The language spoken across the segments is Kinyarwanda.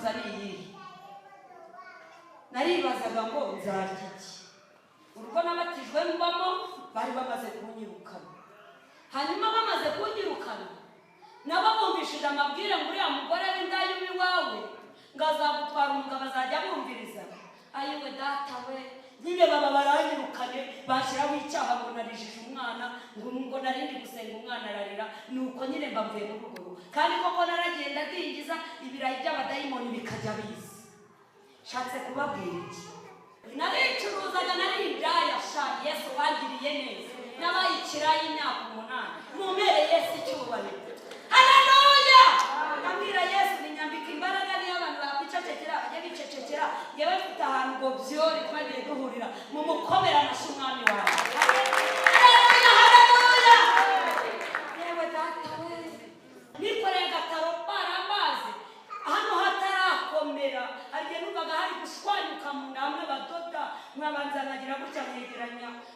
Kwicuruza ni iyihe? Naribazaga ngo nzarya iki? Urugo nabatijwe mbamo bari bamaze kunyirukana. Hanyuma bamaze kunyirukana, nabo bumvishije amabwire ngo uriya mugore w'indaya uba iwawe ngo azagutwara umugabo, azajya abumviriza. Ayiwe data we, nyine baba baranyirukanye, bashyiraho icyaha ngo narijije umwana, ngo narindi gusenga umwana ararira. Nuko nyine mba mvuye muri urwo rugo. Kandi koko naragenda ndingiza ibirayi by'abadayimoni bikajya biza. Nshatse kubabwira iki? Naricuruzaga, nari indaya sha. Yesu wangiriye neza, nabaye ikiraya imyaka 8. Mumere Yesu icyubahiro, haleluya! Ndabwira Yesu ninyambika imbaraga. Niyo abantu bakwicecekera, bajya bicecekera, yewe mfite ahantu ngo byori twagiye duhurira. Mumukomere amashyi umwami wawe, haleluya, haleluya! Yewe data we, nikoreye agataro barambaze hano hatarakomera. Hari igihe numvaga hari gushwanyuka mu nda hamwe badoda, nkabanza nkagira gutya,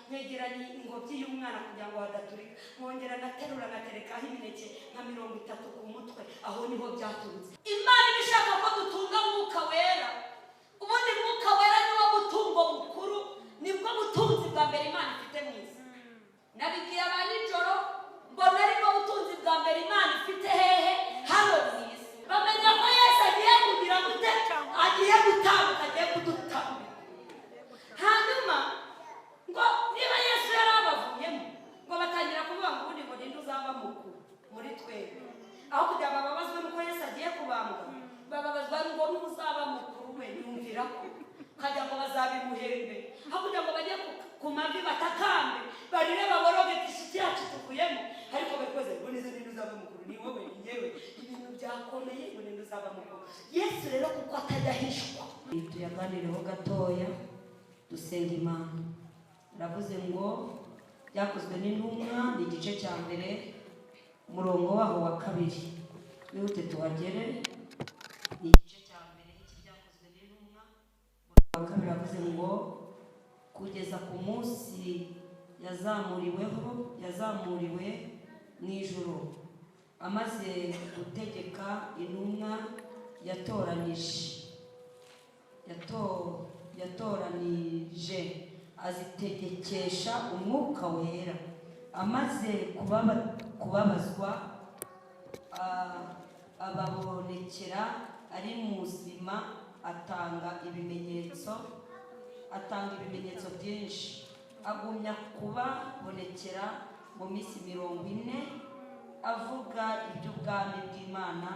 nkegeranya ingobyi y'umwana kugira ngo hadaturika, nkongera ngaterura, ngaterekaho imineke nka 30 ku mutwe. Aho niho byaturutse. Imana iba ishaka ko dutunga Mwuka Wera. Ubundi Mwuka Wera niwo mutungo mukuru, nibwo butunzi bwa mbere Imana ifite mu isi. Nabibwiye aba nijoro, mbona aribwo butunzi bwa mbere Imana ifite hehe? Hano mu isi. Bamenya ko Yesu agiye kugira gute? Agiye gutambuka, agiye kudutambika. Hanyuma ngo niba Yesu yari abavuyemo, ngo batangira kuvuga ngo ubundi ngo ninde uzaba mukuru muri twebwe? Aho kugira ngo bababazwe n'uko Yesu agiye kubambwa, bababazwa ngo n'uzaba mukuru we. Yumvira ko ukagira ngo bazabimuhembe, aho kugira ngo bajye ku mavi batakambe, barire, baboroge ati inshuti yacu tuvuyemo. Ariko bari kubaza ngo nize ninde uzaba mukuru? Ni wowe, ni njyewe? Ibintu byakomeye, ngo ninde uzaba mukuru? Yesu rero kuko atajya ahishwa, tuyaganireho gatoya, dusenga Imana. Aravuze ngo Byakozwe n'Intumwa ni igice cya mbere, umurongo waho wa kabiri. Wihute tuhagere. Ni igice cya mbere cy'Ibyakozwe n'Intumwa, umurongo wa kabiri. Aravuze ngo kugeza ku munsi yazamuriweho, yazamuriwe mu ijuru, amaze gutegeka intumwa yatoranije, yatoranije azitegekesha Umwuka Wera, amaze kubabazwa, ababonekera ari muzima, atanga ibimenyetso byinshi, agumya kubabonekera mu minsi 40, avuga iby'ubwami bw'Imana.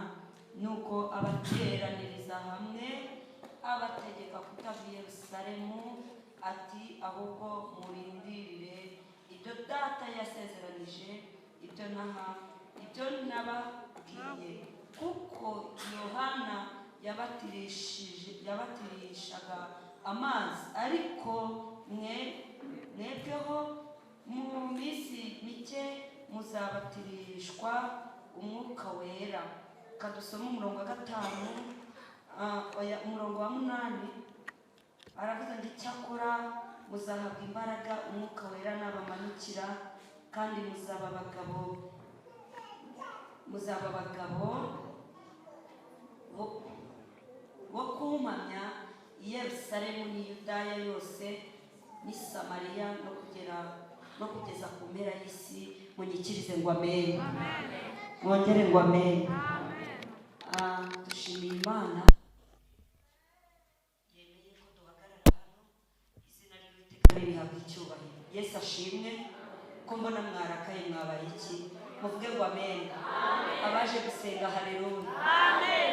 Nuko abateraniriza hamwe, abategeka kutava i Yerusalemu, ati ahubwo murindirire ibyo Data yasezeranije, ibyo nababwiye. Kuko Yohana yabatirishaga amazi, ariko mwe mwebweho mu minsi mike muzabatirishwa Umwuka Wera. Kadusome umurongo wa gatanu, oya, umurongo wa munani. Aravuze ngo icyakora muzahabwa imbaraga Umwuka Wera nabamanukira, kandi muzaba abagabo bo kumpamya i Yerusalemu n'i Yudaya yose n'i Samariya no kugeza ku mpera y'isi. Munyikirize ngo amen, mwongere ngo amen. Dushimiye Imana yemeye ko duhagarara hano. Izina ry'Uwiteka rihabwa icyubahiro. Yesu ashimwe. Ko mbona mwarakaye, mwabaye iki? Muvuge ngo amen. Abaje gusenga, haleluya!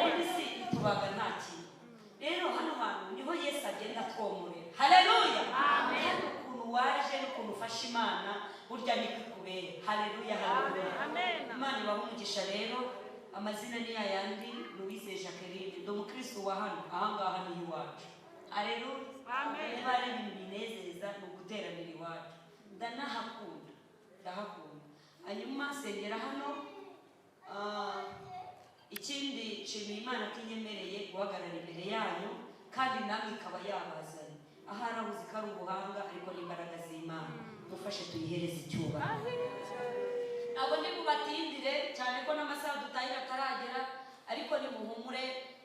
Ubundi si itubaga nta kintu. Rero hano hantu niho Yesu agenda atwomorera, haleluya! Kandi ukuntu waje n'ukuntu ufasha Imana, burya niko ikubera. Haleluya, haleluya! Imana ibaha umugisha. Rero amazina ni yayandi, Louise Jacqueline. Ndi umukristo wa hano, ahangaha ni iwacu, haleluya! Niba hari ibintu binezeza ni uguteranira iwacu. Ndanahakunda, ndahakunda. Hanyuma sengera hano. Ikindi nshimiye Imana ko inyemereye guhagarara imbere yanyu, kandi namwe ikaba yabazanye. Ahari ahuze ko ari ubuhanga, ariko n'imbaraga z'Imana. Mufashe tuyihereze icyubahiro. Ntabwo ndi bubatindire cyane ko n'amasaha dutahira ataragera, ariko nimuhumure.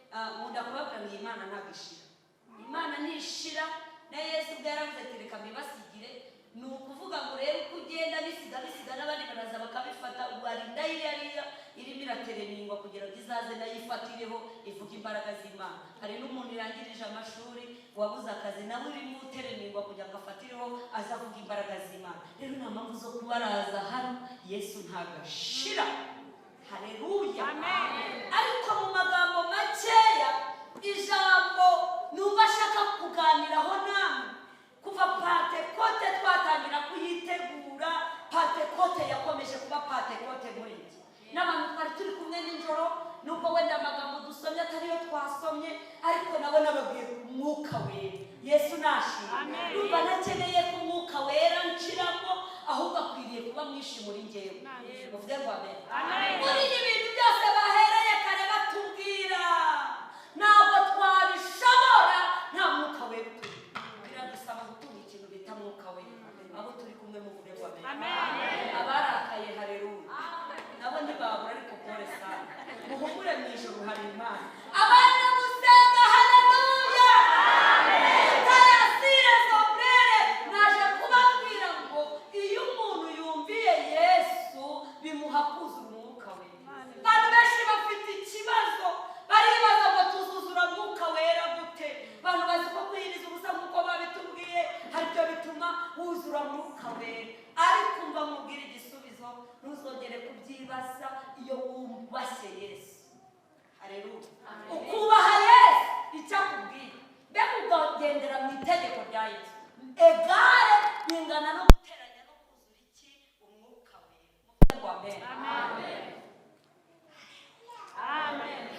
Nkunda kubabwira. Imana ntabwo ishira, Imana ntishira. Na Yesu ubwo yaravuze ati reka mbibasigire. Ni ukuvuga ngo rero uko ugenda bisiga bisiga n'abandi baraza bakabifata. Ubu hari inda iriya irimo iratereningwa kugira ngo izaze nayo ifatireho ivuge imbaraga z'Imana. Hari n'umuntu irangirije amashuri wabuze akazi, nawe urimo utereningwa kugira ngo afatireho aze avuge imbaraga z'Imana. Rero nta mpamvu zo kubaraza hano, Yesu ntagashira. Haleluya. Ariko mu magambo makeya, ijambo numva ashaka kuganiraho namwe, kuva Pantekote twatangira kuyitegura, Pantekote yakomeje kuba Pantekote muri iki n'abantu twari turi kumwe nijoro. Nubwo wenda amagambo dusomye atariyo twasomye, ariko nabo nababwiye ku Mwuka Wera. Yesu nashimwe. Numva ntakeneye ko Umwuka Wera nshiramo, ahubwo akwiriye kuba mwinshi muri njyewe. Muvuge ngo amen. Muri ibi bintu byose bahereye kare batubwira, ntabwo twabishobora nta Mwuka Wera uturi. Biradusaba gutunga ikintu bita Mwuka Wera. Abo turi kumwe muvuge ngo amen. Abarakaye haleluya, nabo ntibabura, ariko pole sana, muhumure, mu ijuru hari Imana. Abana gusenga haleluya, tayasire sombrere. Naje kubabwira ngo iyo umuntu yumviye Yesu bimuha kuzura Umwuka Wera. Abantu benshi bafite ikibazo, baribaza ngo tuzuzura Mwuka Wera gute? Abantu bazi ko kwiyiriza ubusa nk'uko babitubwiye hari ibyo bituma wuzura Mwuka Wera, ariko umva mubwira igisubizo, ntuzongere kubyibaza iyo wubashye Yesu. Haleluya. Ukubaha Yesu icyo akubwiye, mbega ukagendera mu itegeko rya Yesu, egare bingana no guteranya no kuzura iki? Umwuka Wera. Muvuge ngo amen.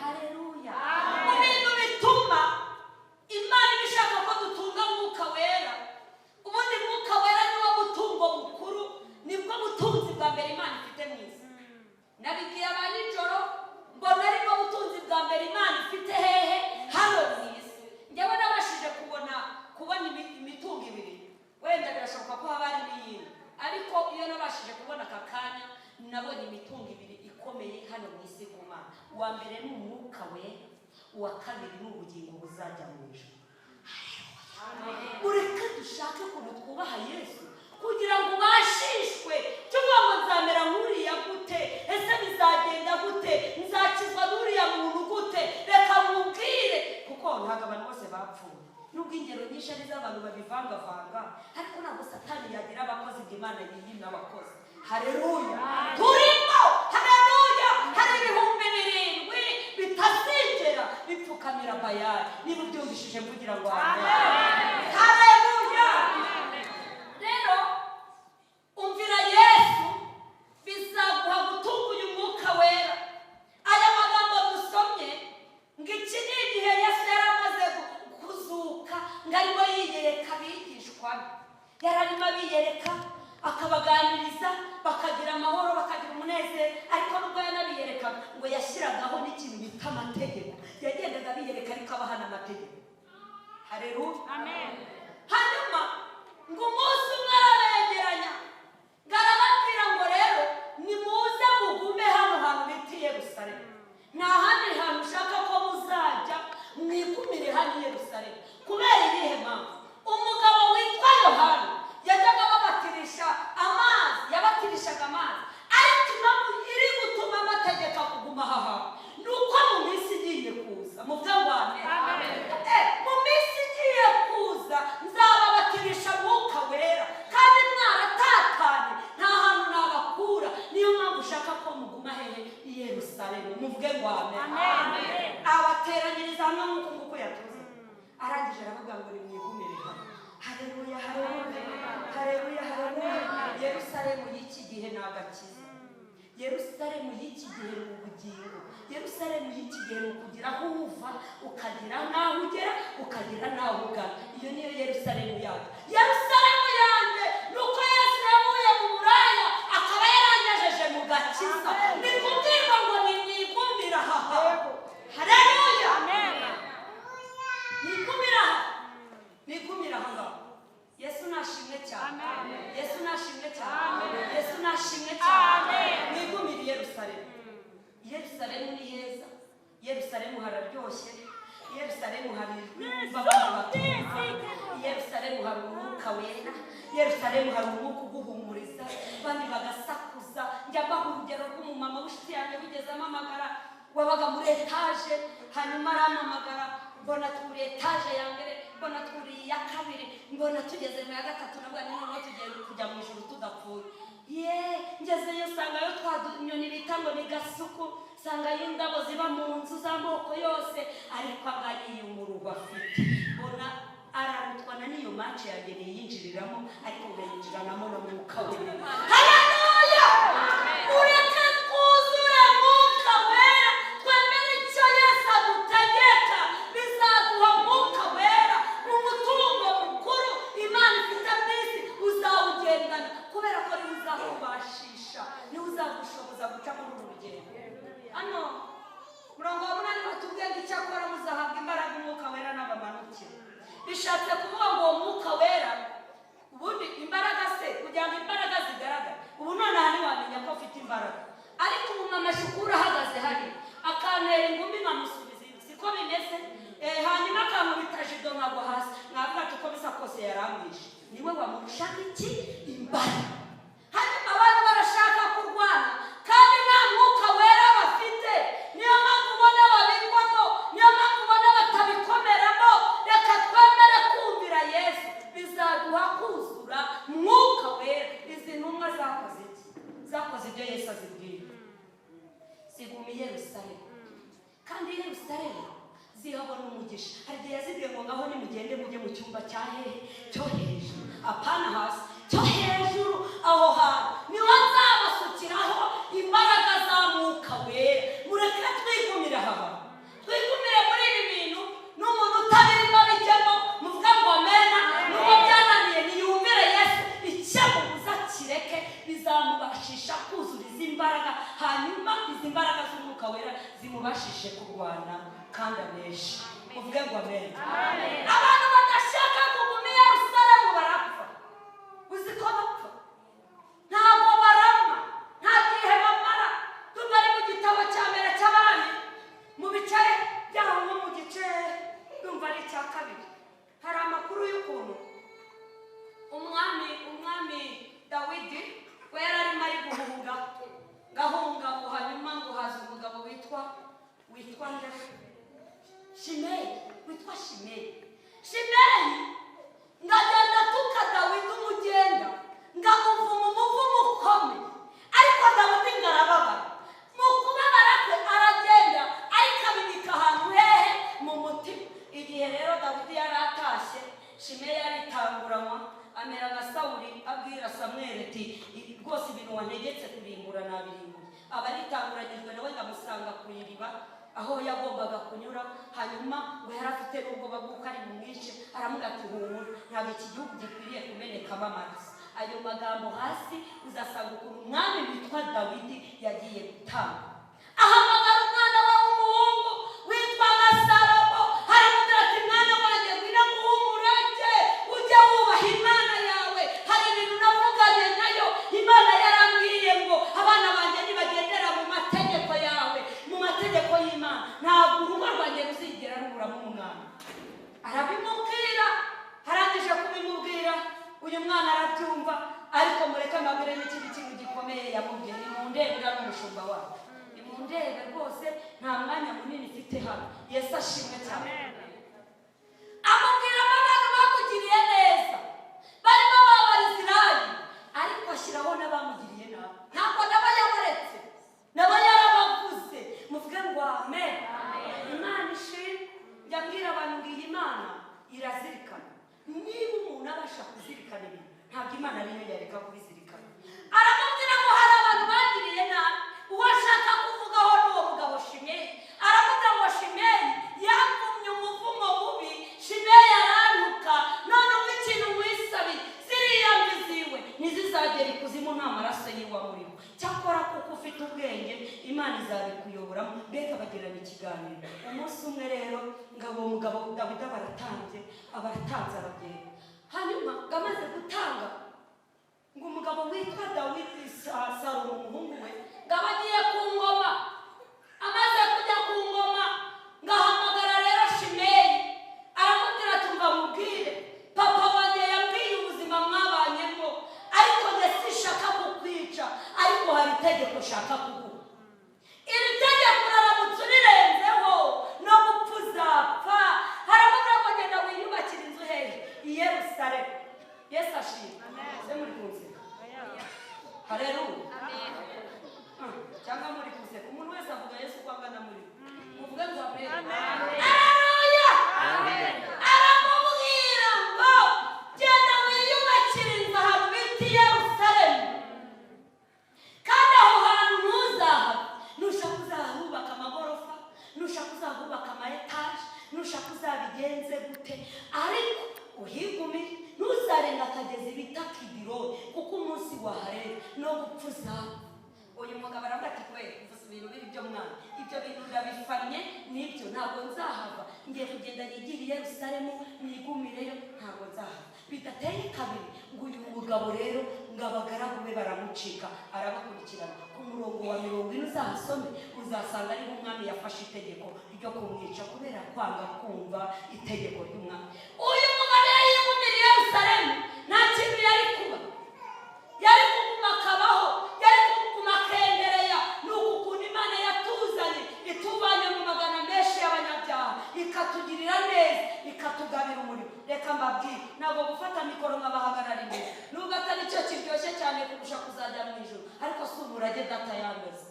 Haleluya. Mu bintu bituma Imana iba ishaka ko dutunga Mwuka Wera, ubundi Mwuka Wera niwo mutungo mukuru, nibwo butunzi bwa mbere Imana ifite mu isi. Nabibwiye aba nijoro, mbona aribwo butunzi bwa mbere Imana ifite hehe? Hano mu isi. Njyewe nabashije kubona imitungo ibiri, wenda birashoboka ko haba hari n'iyindi, ariko iyo nabashije kubona aka kanya, nabonye imitungo ibiri ikomeye hano mu isi ku Mana. Uwa mbere ni Umwuka Wera, uwa kabiri ni ubugingo buzajya mu ijuru. Mureke dushake ukuntu twubaha Yesu kugira ngo ubashishwe cyangwa ngo nzamera nk'uriya gute? Ese bizagenda gute? Nzakizwa n'uriya muntu gute? Reka mubwire, kuko ntabwo abantu bose bapfuye, nubwo ingero nyinshi ari iz'abantu babivangavanga, ariko ntabwo Satani yagira abakozi ngo Imana yiyime abakozi. Haleluya, turimo. Haleluya. Hari 7000 bitazigera bipfukamira Bayali. Niba ubyumvishije mvugira ngo amen. Haleluya. Rero umvira Yesu bizaguha gutunga uyu Mwuka Wera. Aya magambo dusomye ngo iki ni igihe Yesu yari amaze kuzuka, ngo arimo yiyereka abigishwa be. Yari arimo abiyereka, akabaganiriza, bakagira amahoro, bakagira umunezero. Ariko nubwo yanabiyerekaga, ngo yashyiragaho n'ikintu bita amategeko. Yagendaga abiyereka ariko abaha n'amategeko. Hareruya. Hanyuma ngo umunsi umwe arabegeranya, ngo arababwira ngo rero nimuze mugume hano hantu bita i Yerusalemu, nta handi hantu ushaka ko muzajya, mwigumire hano i Yerusalemu. Kubera iyihe mpamvu? Umugabo witwa Yohana yajyaga babatirisha amazi, yabatirishaga amazi, ariko impamvu iri gutuma amategeko kuguma aha hantu ni uko mu minsi igiye kuza, muvuge ngo amen, mu minsi igiye kuza nzababatirisha Mwuka Wera, kandi mwaratatanye, nta hantu nabakura. Niyo mpamvu ushaka ko muguma hehe? I Yerusalemu. Muvuge ngo amen. Abateranyiriza hamwe nk'uko nguko yatuze, arangije aravuga ngo nimwigumire hano. Haleluya, haleluya, haleluya, haleluya. Yerusalemu y'iki gihe ni agakiza. Yerusalemu y'iki gihe ni ubugingo. Yerusalemu y'iki gihe ni ukugira aho uva ukagira n'aho ugera, ukagira n'aho ugana. Iyo niyo Yerusalemu yacu. Yerusalemu yanjye ni uko Yesu yavuye mu buraya akaba yarangejeje mu gakiza. Ni kubwirwa ngo nimwigumire aha hantu. Haleluya. Mwigumire aha, mwigumire aha ngaho. Yesu nashimwe cyane. Yesu nashimwe cyane. Yesu nashimwe cyane. Mwigumire i Yerusalemu. Yerusalemu ni heza, Yerusalemu hararyoshye. I Yerusalemu hari ijwi wumva abantu batuka. I Yerusalemu hari umwuka wera. I Yerusalemu hari umwuka uguhumuriza, abandi bagasakuza. Njya mbaha urugero rw'umumama w'inshuti yanjye wigeze ampamagara, wabaga muri etaje, hanyuma arampamagara, mbona twuriye etaje ya mbere, mbona twuriye iya kabiri, mbona tugeze mu ya gatatu, nabwo ni noneho tugiye kujya mu ijuru tudapfuye. Ye, ngezeyo nsangayo twa tunyoni bita ngo ni gasuku, nsangayo indabo ziba mu nzu z'amoko yose, ariko anganiye umuruho afite, mbona ararutwa na n'iyo match yanjye niyinjiriramo, ariko ngayinjiranamo na Mwuka Wera. Haleluya! Ureke twuzure Mwuka Wera, twemere icyo Yesu adutegeka, bizaduha Mwuka Wera. Umutungo mukuru Imana ifite mu isi uzawugendana, kubera ko niwe uzakubashisha, niwe uzagushoboza guca muri uru rugendo. Hano murongo wa 8 batubwiye ngo icyakora muzahabwa imbaraga Umwuka Wera n'abamanukira. Bishatse kuvuga ngo uwo Mwuka Wera, ubundi imbaraga se, kugira ngo imbaraga zigaragare, ubu nonaha ntiwamenya ko afite imbaraga, ariko ubu mama Shukuru ahagaze hariya akantera ingumi nkamusubiza, siko bimeze? Hanyuma akankubita jido nkagwa hasi, mwavuga ati uko bisa kose yaramwishe, niwe wamurushaga iki? Imbaraga. Hanyuma abantu barashaka kurwana kandi nta Mwuka Wera bafite, niyo mpamvu ubona babigwamo, niyo mpamvu ubona batabikomeramo. Reka twemere kumvira Yesu, bizaduha kuzura Mwuka Wera. Izi ntumwa zakoze iki? Zakoze ibyo Yesu azibwira, ziguma i Yerusalemu, kandi i Yerusalemu zihabona umugisha. Hari igihe yazibwiye ngo ngaho nimugende mujye mu cyumba cya hehe? Cyo hejuru, apana hasi, cyo hejuru. Aho hantu niho nzabasukiraho imbaraga za Mwuka Wera. Mureke twigumire aha hantu, twigumire muri ibi bintu. N'umuntu utabirimo bijyemo, muvuge ngo amena. N'uwo byananiye niyumvire Yesu, icyo amubuza kireke, bizamubashisha kuzura izi mbaraga, hanyuma izi mbaraga z'Umwuka Wera zimubashishe kurwana kandi aneshe. Muvuge ngo amen. Abantu badashaka kuguma i Yerusalemu barapfa. Uzi ko bapfa? Ntabwo barama, nta gihe bamara. Tuba ari mu gitabo cya mbere cy'Abami, mu bice byaho, nko mu gice ndumva ari icya kabiri, hari amakuru y'ukuntu umwami Dawidi we yari arimo ari guhunga, gahunga ngo hanyuma ngo haza umugabo witwa nde? Shimeyi, witwa Shimeyi. Shimeyi ngagenda atuka Dawidi umugenda, ngamuvuma umuvumo ukomeye, ariko Dawidi ngo arababara. Mu kubabara kwe aragenda, ariko abibika ahantu hehe? Mu mutima. Igihe rero Dawidi yari atashye, Shimeyi aritanguranwa, amera nka Sawuli, abwira Samweli ati rwose ibintu wantegetse kurimbura nabirimbuye. Aba aritanguranyijwe nawe, ndamusanga ku iriba aho yagombaga kunyura. Hanyuma ngo yari afite n'ubwoba bw'uko ari bumwice, aramubwira ati humura, ntabwo iki gihugu gikwiriye kumenekamo amaraso. Ayo magambo hasi uzasanga ukuntu umwami witwa Dawidi yagiye gutanga, ahamagara umwana we w'umuhungu witwaga Salomo, aramubwira ati mwana wanjye, ngwino nguhe umurage, ujye wubaha Imana yawe. Hari ibintu navuganye nayo, Imana yarambwiye ngo abana banjye nibagendera mu mategeko yawe, mu mategeko y'Imana, ntabwo urugo rwanjye ruzigera ruburamo umwana. Arabimubwira, arangije kubimubwira uyu mwana arabyumva. Ariko mureke amabwire n'ikindi kintu gikomeye yamubwiye. Nimundebe, uriya n'umushumba wacu, nimundebe rwose, nta mwanya munini mfite hano. Yesu ashimwe cyane. Amubwiramo abantu bamugiriye neza, barimo ba Barizirayi, ariko ashyiraho n'abamugiriye nabi. Ntabwo nabo yabaretse, nabo yarabavuze. Muvuge ngo amen. Imana ishimwe. Njya mbwira abantu ngo iyi Mana irazirikana. Niba umuntu abasha kuzirikana ibintu, ntabwo Imana ariyo yareka kubizirikana. Aramubwira ngo hari abantu bagiriye nabi. Uwo ashaka kuvugaho n'uwo mugabo Shimeyi. Aramubwira ngo Shimeyi yavumye umuvumo mubi, Shimeyi arantuka, none umva ikintu wisabiye, ziriya mvi ziwe ntizizagera ikuzimu nta maraso yiwe amuriho. Cyakora kuko ufite ubwenge, Imana izabikuyoboramo. Mbega bagirana ikiganiro umunsi umwe rero, ngabo uwo mugabo Dawidi abaratanze, abaratanze, aragenda. Hanyuma ngo amaze gutanga, ngo umugabo witwa Dawidi, Salomo umuhungu we, ngo aba agiye ku ngoma. Amaze kujya ku ngoma, ngo ahamagara rero Shimeyi. uzahubaka ama etaje, nushaka uzabigenze gute, ariko uhigumire, ntuzarenga akagezi bita Kidironi, kuko umunsi waharenga no gupfa uzapfa. Uyu mugabo aravuga ati: "Kubera uvuze ibintu bibi byo mwana, ibyo bintu ndabifannye, nibyo, ntabwo nzahava. Ngiye kugenda nigire i Yerusalemu, nigumireyo, ntabwo nzahava." Bidateye kabiri ngo uyu mugabo rero ngo abagaragu be baramucika, arabakurikirana. Ku murongo wa 40 uzahasome, uzasanga ariho umwami yafashe itegeko ryo kumwica kubera kwanga kumva itegeko ry'umwami. Uyu mugabo yari yigumira i Yerusalemu, nta kintu yari kuba, yari kuguma akabaho, yari kuguma akendereya. Ni uku ukuntu Imana yatuzanye, ituvanye mu magana menshi y'abanyabyaha, ikatugirira neza, ikatugabira umurimo. Reka mbabwire, ntabwo gufata mikoro nkabahagarara imbere, nubwo atari cyo kiryoshye cyane kurusha kuzajya mu ijuru, ariko si umurage data yameze.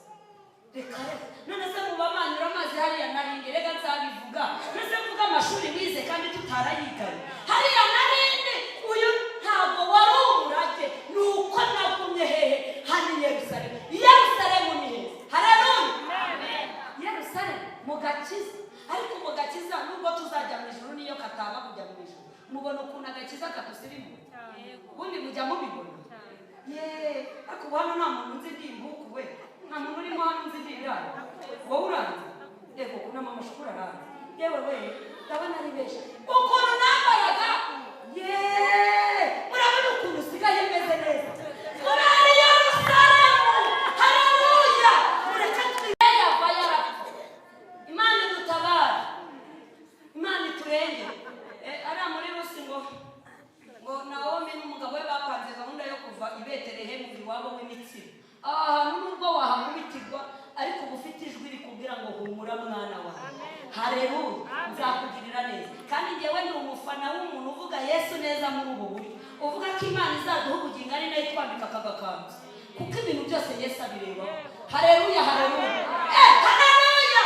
Reka reka, none se mubamanyura amazi hariya narindi? Reka nzabivuga. None se mvuga amashuri nize kandi tutarayiganye? Hariya narindi, uyu ntabwo wari umurage, ni uko nagumye hehe? Hano i Yerusalemu. I Yerusalemu ni heza, haleluya! Yerusalemu mu gakiza, ariko mu gakiza nubwo tuzajya mu ijuru, niyo kataba kujya mu ijuru, mubona ukuntu agakiza kadusirimura? Ubundi mujya mubibona ye? Ariko ubu hano nta muntu nzi ndimbuku we, nta muntu urimo hano nzi ndibirayi. Wowe uranze? Yego, kunama amashukuru aranze. Yewe we, ndabona ari benshi. Ukuntu nambaraga ye, murabona ukuntu usigaye meze neza kubera Yerusalemu. Haleluya! Mureke twiyava yarapfa. Imana idutabare, Imana iturenge. Ariya muri Rusi ngo Nawomi n'umugabo we bapanze gahunda yo kuva i Betelehemu iwabo w'imitsima. Aha hantu nubwo wahakubitirwa, ariko uba ufite ijwi rikubwira ngo: "Humura mwana wawe, hareruya, nzakugirira neza." Kandi ngewe ni umufana w'umuntu uvuga Yesu neza muri ubu buryo, uvuga ko Imana izaduha ubugingo, ari nayo itwambika aka gakanzu, kuko ibintu byose Yesu abirebaho. Hareruya, hareruya, hareruya!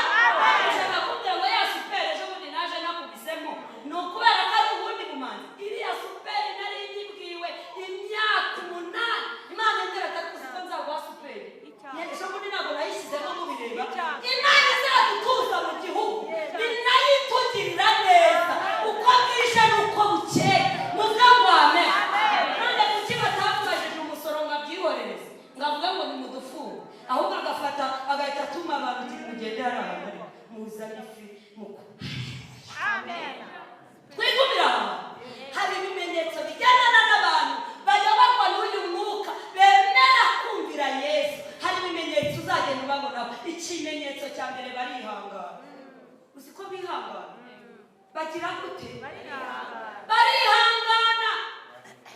Ushaka kumbwira ngo ya Super ejo bundi naje nakubisemo ni ukubera ko ari ubundi bumanzi? Iriya Super nari nyibwiwe imyaka 8, Imana imbwira ati: "Ariko siko nzaguha Super." Ejo bundi ntabwo nayishyizemo mubireba. Imana izadutuza mu gihugu ni nayo itugirira neza uko bwije n'uko bukeye. Muvuge ngo amen. None kuki batamubajije umusoro ngo abyihorereze, ngo avuge ngo ni mudufunge, ahubwo agafata agahita atuma abantu uti: "Mugende hari ahantu ari muzane ifi muku twigumire aha." Hari ibimenyetso bigendana n'abantu bayoborwa n'uyu mwuka, bemera kumvira Yesu. Hari ibimenyetso uzagenda ubabonaho. Ikimenyetso cya mbere, barihangana. Uzi ko bihangana? Bagira gute? Barihangana.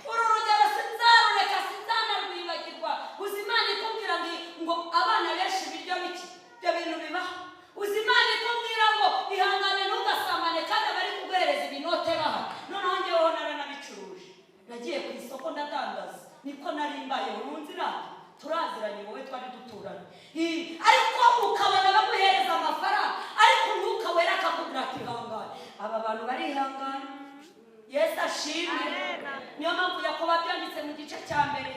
Uru rugero sinzarureka, sinzanarwibagirwa. Uzi Imana ikubwira ngo abana benshi ibiryo bike, ibyo bintu bibaho. Uzi Imana ikubwira ngo ihangane ntugasamane, kandi abari kuguhereza ibinote bahari. Noneho ngeweho naranabicuruje, nagiye ku isoko ndadandaza, niko nari mbayeho mu nzira. Turaziranye wowe, twari duturanye. Ariko ukabona baguhereza amafaranga, ariko Umwuka Wera akakubwira ati: "Ihangane." Aba bantu barihangana. Yesu ashimwe. Niyo mpamvu Yakobo abyanditse mu gice cya mbere,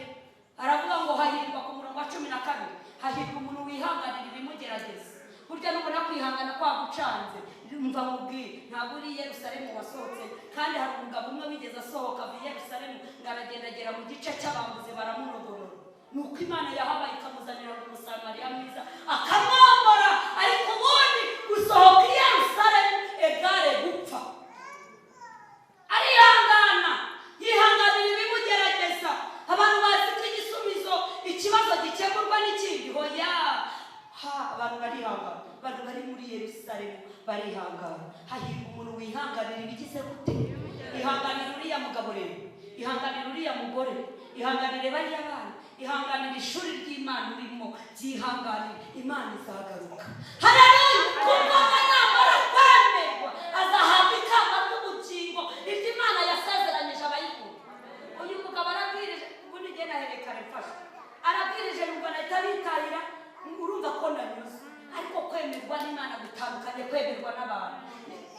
aravuga ngo hahirwa, ku murongo wa 12, hahirwa umuntu wihanganira ibimugerageza. Burya nubona kwihangana kwagucanze, mva mubwire, ntabwo uri i Yerusalemu wasohotse. Kandi hari umugabo umwe wigeze asohoka ava i Yerusalemu, ngo aragenda agera mu gice cy'abambuzi, baramunogonora. Ni uko Imana yahabaye ikamuzanira ngo Umusamariya mwiza akamwambara. Ariko ubundi gusohoka i Yerusalemu égale gupfa. Arihangana, yihanganira ibimugerageza. Abantu bazi ko igisubizo, ikibazo gikemurwa n'ikindi. Hoya ha, abantu barihangana. Abantu bari muri Yerusalemu barihangana. Hahirwa umuntu wihanganira ibigize gute? Ihanganira uriya mugabo rero, ihanganira uriya mugore, ihanganire bariya bana, ihanganire ishuri ry'Imana urimo, byihanganire, Imana izagaruka. Haleluya! Kuko namara kwemerwa azahabwa ikamba ry'ubugingo, ibyo Imana yasezeranyije abayikunda. Uyu mugabo arabwirije, ubundi njye nahereye kare mfashe, arabwirije numva nahita bitahira, urumva ko nanyuze. Ariko kwemerwa n'Imana gutandukanye kwemerwa n'abantu.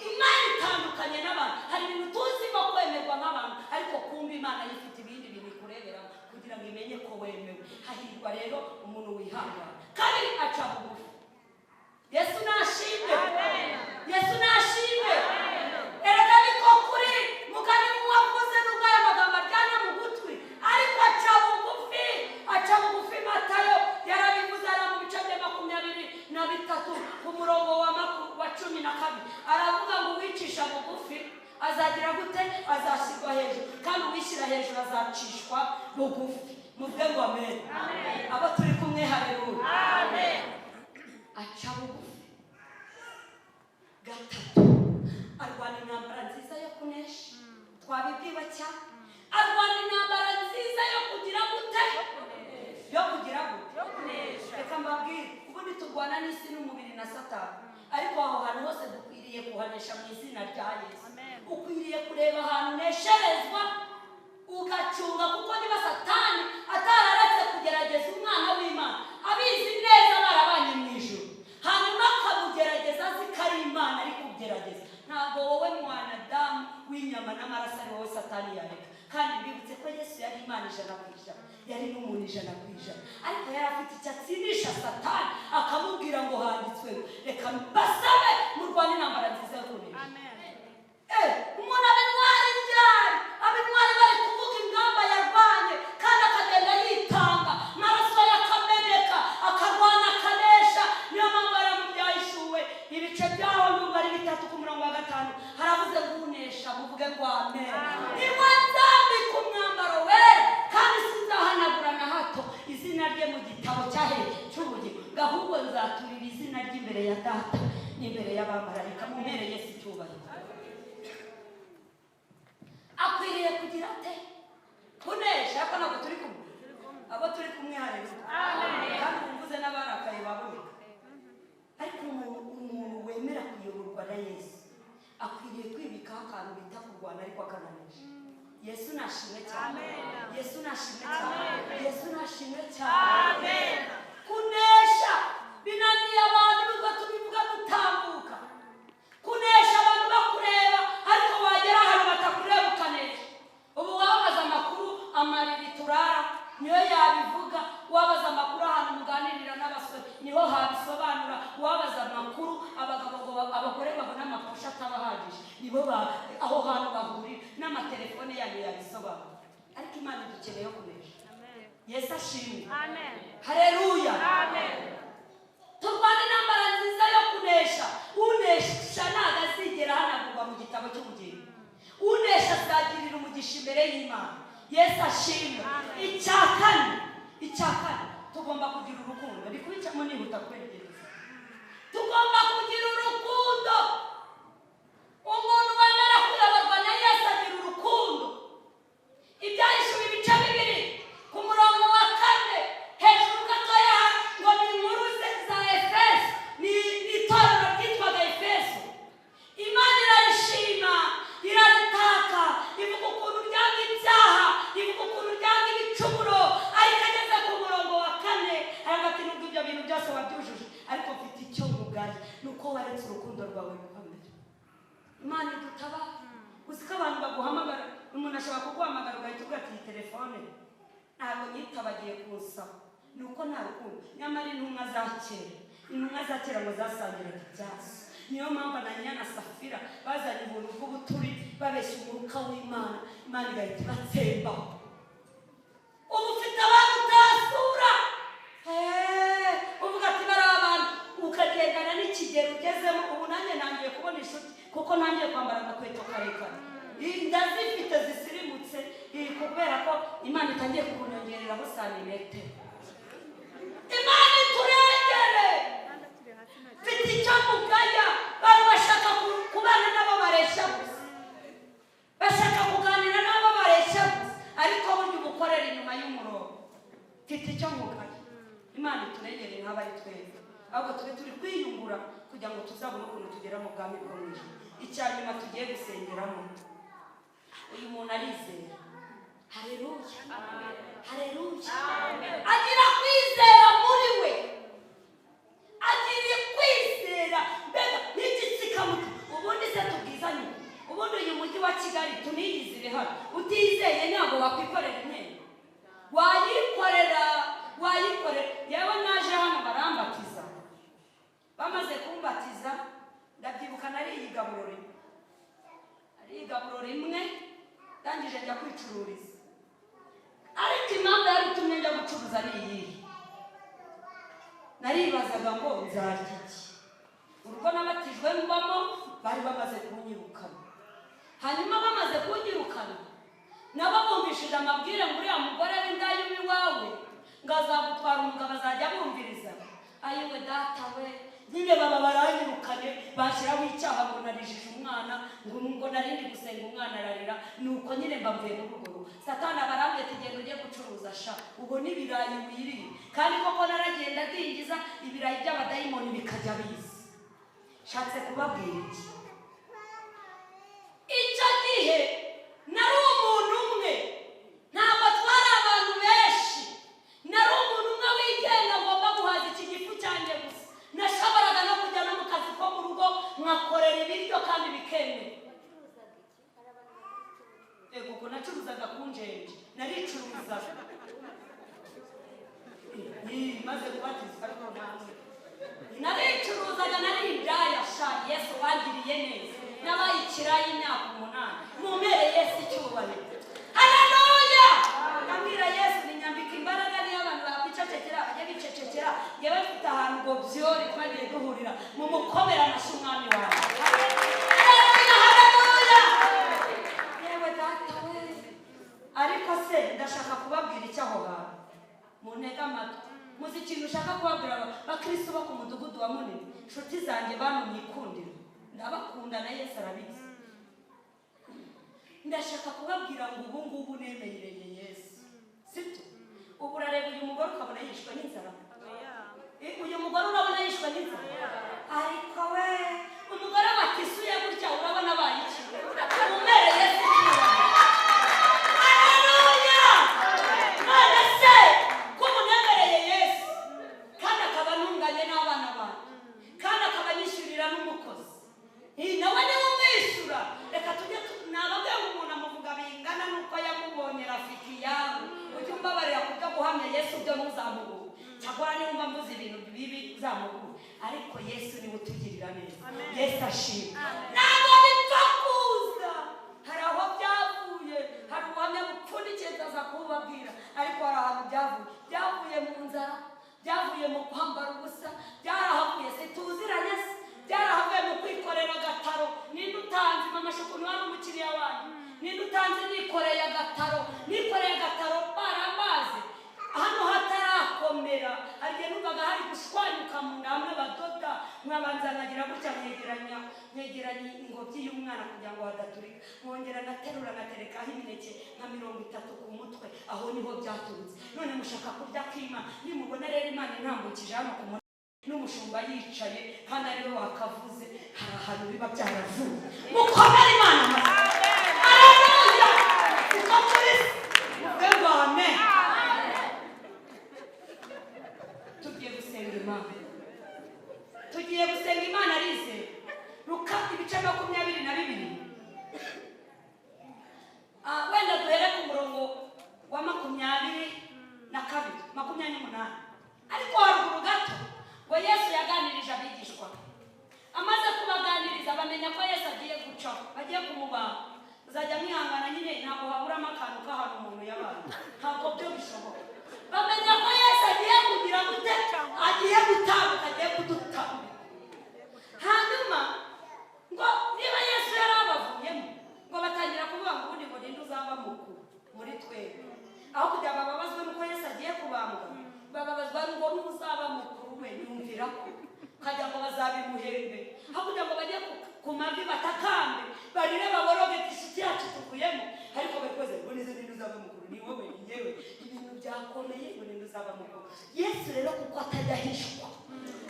Imana itandukanye n'abantu. Hari ibintu tuzimo kwemerwa nk'abantu, ariko kumva Imana yifite ibindi bintu ikureberamo kugira ngo imenye ko wemewe. Hahirwa rero umuntu wihangana. Kabiri, aca bugufi. Yesu nashimwe. Yesu. Uwicisha bugufi azagira gute? Azashyirwa hejuru, kandi uwishyira hejuru azacishwa bugufi. Muvuge ngo amen. Abo turi kumwe, haleluya. Aca bugufi. Gatatu, arwana intambara nziza yo kunesha. Twabibwiwe cyane. Arwana intambara nziza yo kugira gute? Yo kugira gute? Reka mbabwire, ubundi turwana n'isi n'umubiri na Satani, ariko aho hantu hose dukwiriye kuhanesha mu izina rya Yesu. Ukwiriye kureba ahantu unesherezwa ugacunga, kuko niba Satani atararetse kugerageza Umwana w'Imana, abizi neza barabanye mu ijuru, hanyuma akamugerageza azi ko ari Imana ari kugerageza, ntabwo wowe mwanadamu w'inyama n'amaraso ari wowe Satani yareka. Kandi mbibutse ko Yesu yari Imana 100%, yari n'umuntu 100%, ariko yari afite icyo atsindisha Satani, akamubwira ngo handitswe. Reka mbasabe murwane intambara nziza yo kunesha. Umuntu aba intwari ryari? Aba intwari bari kuvuga ingamba yarwanye, kandi akagenda yitanga, amaraso ye akameneka, akarwana akanesha. Niyo mpamvu ari mu Byahishuwe, ibice byaho ndumva ari bitatu, ku murongo wa 5, haravuze ngo unesha, muvuge ngo amen, niwe nzambika umwambaro wera, kandi sinzahanagura na hato izina rye mu gitabo cyahe cy'ubugingo, ahubwo nzaturira izina ry'imbere ya Data n'imbere y'abamarayika. Mumpere Yesu icyubahiro. Akwiriye kugira ate? Kunesha. Ariko ntabwo turi kumwe. Abo turi kumwe, haleluya. Kandi mvuze n'abarakaye baboneka. Ariko umuntu wemera kuyoborwa na Yesu akwiriye kwibikaho akantu bita kurwana ariko akananesha. Yesu nashimwe cyane. Yesu nashimwe cyane. Yesu nashimwe cyane. Kunesha binaniye abantu, nubwo tubivuga dutambuka. Kunesha abantu bakureba, ariko wagera ahantu batakureba ukanesha. Ubu wabaza amakuru amariri turara niyo yabivuga, wabaza amakuru ahantu muganirira n'abasore niho habisobanura, wabaza amakuru abagabo ngo abagore babona amaposha atabahagije nibo aho hantu bahurira n'amatelefone yanyu yabisobanura. Ariko Imana idukeneye kunesha. Yesu ashimwe. Haleluya. Turwana intambara nziza yo kunesha. Unesha ntabwo azigera ahanagurwa mu gitabo cy'ubugingo. Unesha azagirira umugisha imbere y'Imana. Yesu ashimwe. Icya kane, tugomba kugira urukundo. Ndi kubicamo nihuta kwegereza. Tugomba kugira urukundo. Umuntu wemera kuyoborwa na Yesu agira urukundo. Ibyahishuwe ibice 2 ku murongo wa 4 hejuru gatoya, ngo ni inkuru za Efeso. Ni itorero ryitwaga Efeso. Imana irarishima, iraritaka, ivuga ukuntu ryanga ibyaha, ivuga ukuntu ryanga ibicumuro. Ariko ageze ku murongo wa 4 aravuga ati: "Nubwo ibyo bintu byose wabyujuje, ariko mfite icyo nkugaya, ni uko waretse urukundo rwawe rwa mbere." Imana idutabara. Uzi ko abantu baguhamagara, umuntu ashobora kuguhamagara ugahita uvuga ati: "Iyi telefone ntabwo nyitabagiye kunsaba, ni uko nta rukundo." Nyamara intumwa za kera ngo zasangiraga ibyazo. Niyo mpamvu Ananiya na Safira bazanye ubuntu bw'ubuturi, babeshya umwuka w'Imana, Imana igahita ibatsembaho. Ubu ufite abantu utasura, uvuga ati bari abantu, ukagendana n'ikigero ugezemo. Ubu nanjye ntangiye kubona inshuti kuko ntangiye kwambara agakweto karekare, ndazifite zisirimutse, kubera ko Imana itangiye kunyongereraho santimetero. Imana iturengere. Mfite icyo mugaya: bari bashaka kubana n'abo bareshya gusa, bashaka kuganira n'abo bareshya gusa, ariko burya uba ukorera inyuma y'umurongo. Mfite icyo mugaya. Imana iturengere nk'abari twebwe, ahubwo tube turi kwiyungura kugira ngo tuzabone ukuntu tugera mu bwami bwo mu ijuru. Icya nyuma tugiye gusengeramo, uyu muntu arizera. Hareruya, hareruya. Agira kwizera muri we, agira kwizera mbega n'igitsikamuto. Ubundi se tubwizanye, ubundi uyu mujyi wa Kigali tuniyizire hano, utizeye ntabwo wakwikorera imyenda. Wayikorera, wayikorera. Yewe, naje hano barambatiza. Bamaze kumbatiza, ndabyibuka nariye igaburo rimwe, nariye igaburo rimwe, ndangije njya kwicururiza. Ariko impamvu yari itumye njya gucuruza ni iyihe? Naribazaga ngo nzarya iki? Urugo nabatijwe mbamo bari bamaze kunyirukana. kunyirukana. Hanyuma bamaze kunyirukana, nabo bumvishije amabwire ngo uriya mugore w'indaya iwawe ngo azagutwara umugabo, azajya abumviriza. Ayiwe data we, nyine baba baranyirukanye, bashyiraho icyaha ngo narijije umwana, ngo narindi gusenga umwana ararira. Nuko nyine mba mvuye muri urwo rugo. Satani abarambye ati genda ujye gucuruza sha, ubone ibirayi wiriye. Kandi koko naragenda dingiza ibirayi by'abadayimoni bikajya biza. Nshatse kubabwira iki? Icyo gihe nari umuntu umwe, ntabwo twari abantu benshi. Nari umuntu umwe wigenga, ngomba guhaza iki gifu cyanjye gusa. Nashoboraga no kujya no mu kazi ko mu rugo nkakorera ibiryo kandi bikemewe. Ego, ko nacuruzaga ku njenje, naricuruzaga maze kubatizwa, ariko ntabwo naricuruzaga, nari indaya sha. Yesu wangiriye neza, nabaye ikiraya imyaka 8. Mumere Yesu icyubahiro, haleluya. Ndabwira Yesu ninyambika imbaraga, niyo abantu bakwicecekera bajya bicecekera, yewe mfite ahantu ngo byori twagiye duhurira. Mumukomera amashyi umwami wawe, haleluya, haleluya. Yewe data we, ariko se ndashaka kubabwira icyo aho hantu muntege amatwi. Muzi ikintu ushaka kubabwira? Bakristo bo ku mudugudu wa Munini, inshuti zanjye, bantu mwikundira, ndabakunda na Yesu arabizi. Ndashaka kubabwira ngo ubu ngubu nemereye Yesu, sibyo? Ubu urareba uyu mugore ukabona yishwe n'inzara? Uyu mugore urabona yishwe n'inzara? Ariko we, umugore batisuye gutya, urabona abaye iki? Umere Yesu icyubahiro, haleluya. None se ko munemereye Yesu, kandi akaba anunganye n'abana banjye, kandi akaba anyishyurira n'umukozi, nawe niwe umwishyura. Reka tujye nababwiye ngo umuntu amuvuga bingana n'uko yamubonye. Rafiki yawe, ujye umbabarira kubyo guhamya Yesu byo ntuzamubure. Cyakora niba mvuze ibintu bibi uzamubure, ariko Yesu niwe utugirira neza. Yesu ashimwe. Ntabwo bipfa kuza, hari aho byavuye. Hari ubuhamya bupfundikiye ndaza kububabwira, ariko hari ahantu byavuye. Byavuye mu nzara, byavuye mu kwambara ubusa, byarahavuye. Se tuziranye se? Byarahavuye mu kwikorera agataro. Ninde utanzi? Mama Shukuntu wari umukiriya wanyu. Ninde utanzi nikoreye agataro? Nikoreye agataro barambaze hano hatarakomera. Hari igihe numvaga hari gushwanyuka mu nda hamwe badoda, nkabanza nkagira gutya, nkegeranya ingobyi y'umwana kugira ngo hadaturika, nkongera ngaterura ngaterekaho imineke nka 30 ku mutwe. Aho niho byaturutse. None mushaka kurya k'Imana. Nimubona rero Imana intambukije hano ku mutwe n'umushumba yicaye kandi ariwe wakavuze, hari ahantu biba byaravuye. Mukomere Imana amashyi, haleluya. Kuko turi muvuge ngo amen. Tugiye gusenga Imana, tugiye gusenga Imana. Arize Luka ibice 22. Wenda duhere ku murongo wa 22, 28, ariko haruguru gato ngo Yesu yaganirije abigishwa. Amaze kubaganiriza bamenya ko Yesu agiye gucaho, bagiye kumubamba. Muzajya mwihangana nyine, ntabwo haburamo akantu k'ahantu umuntu yabaye, ntabwo byo bishoboka. Bamenya ko Yesu agiye kugira gute? Agiye gutambuka, agiye kudutambika. Hanyuma ngo niba Yesu yari abavuyemo, ngo batangira kuvuga ngo ubundi ngo ninde uzaba mukuru muri twebwe? Aho kugira ngo bababazwe n'uko Yesu agiye kubambwa, bababazwa ngo n'uzaba mukuru we. Yumvira ko ukagira ngo bazabimuhembe, aho kugira ngo bajye ku mavi batakambe, barire, baboroge, ati yacu tuvuyemo. Ariko bari kubaza ngo nize ninde uzaba mukuru? Ni wowe, ni njyewe, ibintu byakomeye, ngo ninde uzaba mukuru? Yesu rero kuko atajya ahishwa,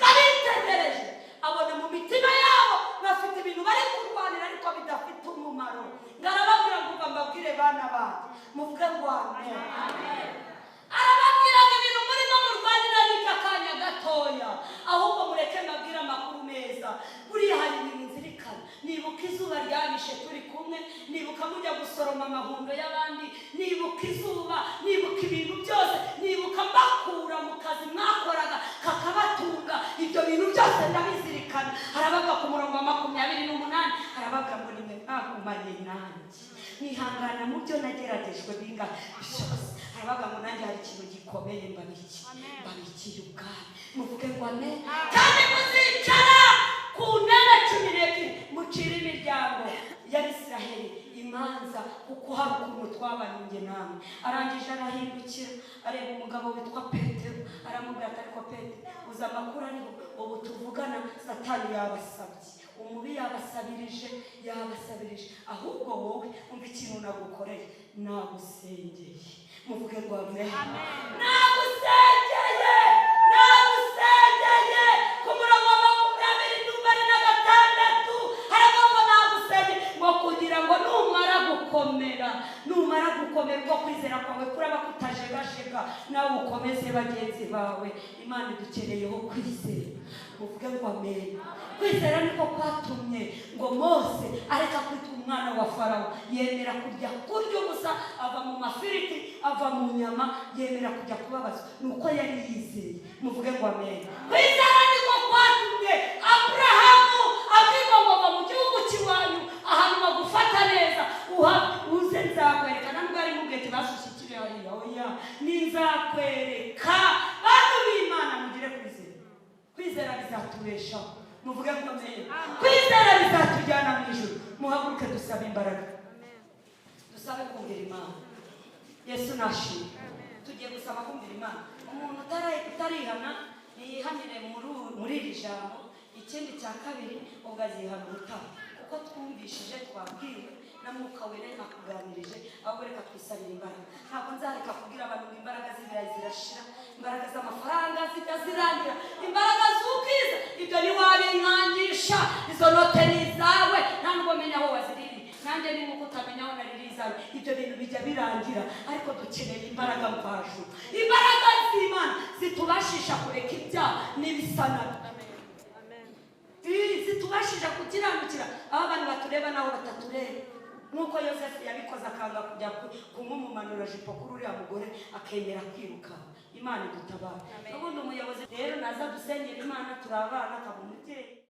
kabitegereje abona mu mitima yabo bafite ibintu bari kurwanira ariko bidafite umumaro. Ngarababwira ngo mbabwire bana banjye, muvuge ngo amen. Arababwira ngo ibintu murimo murwanira ni iby'akanya gatoya, ahubwo mureke mbabwire amakuru meza. Buriya hari ibintu nzirikana. Nibuka izuba ryabishe turi kumwe, nibuka mujya gusoroma amahundo y'abandi, nibuka izuba, nibuka ibintu byose, nibuka mbakura mu kazi mwakoraga kakabatunga. Ibyo bintu byose ndabizirikana. Harabaga ku murongo wa 28, harabaga ngo nimwe mwagumanye nanjye mwihangana mu byo nageragejwe binga byose. Harabaga ngo nanjye hari ikintu gikomeye mbabikiye ubwami. Muvuge ngo amen. Kandi muzicara ku ntebe 12 mucire imiryango. Raheli imanza, kuko hari ukuntu twabanye njye namwe. Arangije arahindukira, areba umugabo witwa Petero, aramubwira ati: "Ariko Petero, uzi amakuru ariho ubu tuvugana? Satani yabasabye, umubi yabasabirije, yabasabirije. Ahubwo wowe umva ikintu nagukoreye, nagusengeye." Muvuge ngo amen. Nagusengeye, nagusengeye. Ku murongo wa 26 haravuga ngo nagusengeye ngo kugira ngo numara gukomera, numara gukomera, ubwo kwizera kwawe kuraba kutajegajega, nawe ukomeze bagenzi bawe. Imana idukeneyeho kwizera. Muvuge ngo amen. Kwizera niko kwatumye ngo Mose areka kwitwa umwana wa Farawo, yemera kujya kurya ubusa, ava mu mafiriti, ava mu nyama, yemera kujya kubabazwa, ni uko yari yizeye. Muvuge ngo amen. Kwizera niko kwatumye Aburahamu abwirwa ngo: "Va mu gihugu cy'iwanyu, ahantu bagufata neza, uha uze nzakwereka." Nubwo ari mubwiye ati basushyikire hariya, oya, ni nzakwereka. Bantu b'Imana, mugire kwizera. Kwizera bizatubeshaho. Muvuge ngo amen. Kwizera bizatujyana mu ijuru. Muhaguruke, dusabe imbaraga, dusabe kumvira Imana. Yesu nashimwe. Tugiye gusaba kumvira Imana. Umuntu utarihana niyihanire muri iri jambo. Ikindi cya kabiri, ubwo azihana ubutaha, kuko twumvishije, twabwiwe na Mwuka Wera, akuganirije. Ahubwo reka twisabire imbaraga. Ntabwo nzareka kubwira abantu ngo imbaraga z'ibirayi zirashira, imbaraga z'amafaranga zijya zirangira, imbaraga z'ubwiza, ibyo ntiwabinkangisha. Izo note ni izawe, nta nubwo menya aho waziririye. Nanjye ni nkuko utamenya aho naririye izawe. Ibyo bintu bijya birangira, ariko dukeneye imbaraga mvajuru, imbaraga z'Imana zitubashisha kureka ibyaha n'ibisa nabyo, zitubashisha gukiranukira aho abantu batureba n'aho batatureba, nk'uko Yosefu yabikoze, akanga kujya kumumumanura jipo kuri uriya mugore, akemera kwiruka. Imana idutabara. N'ubundi umuyobozi rero naza dusengera Imana, turi abana, akaba umubyeyi.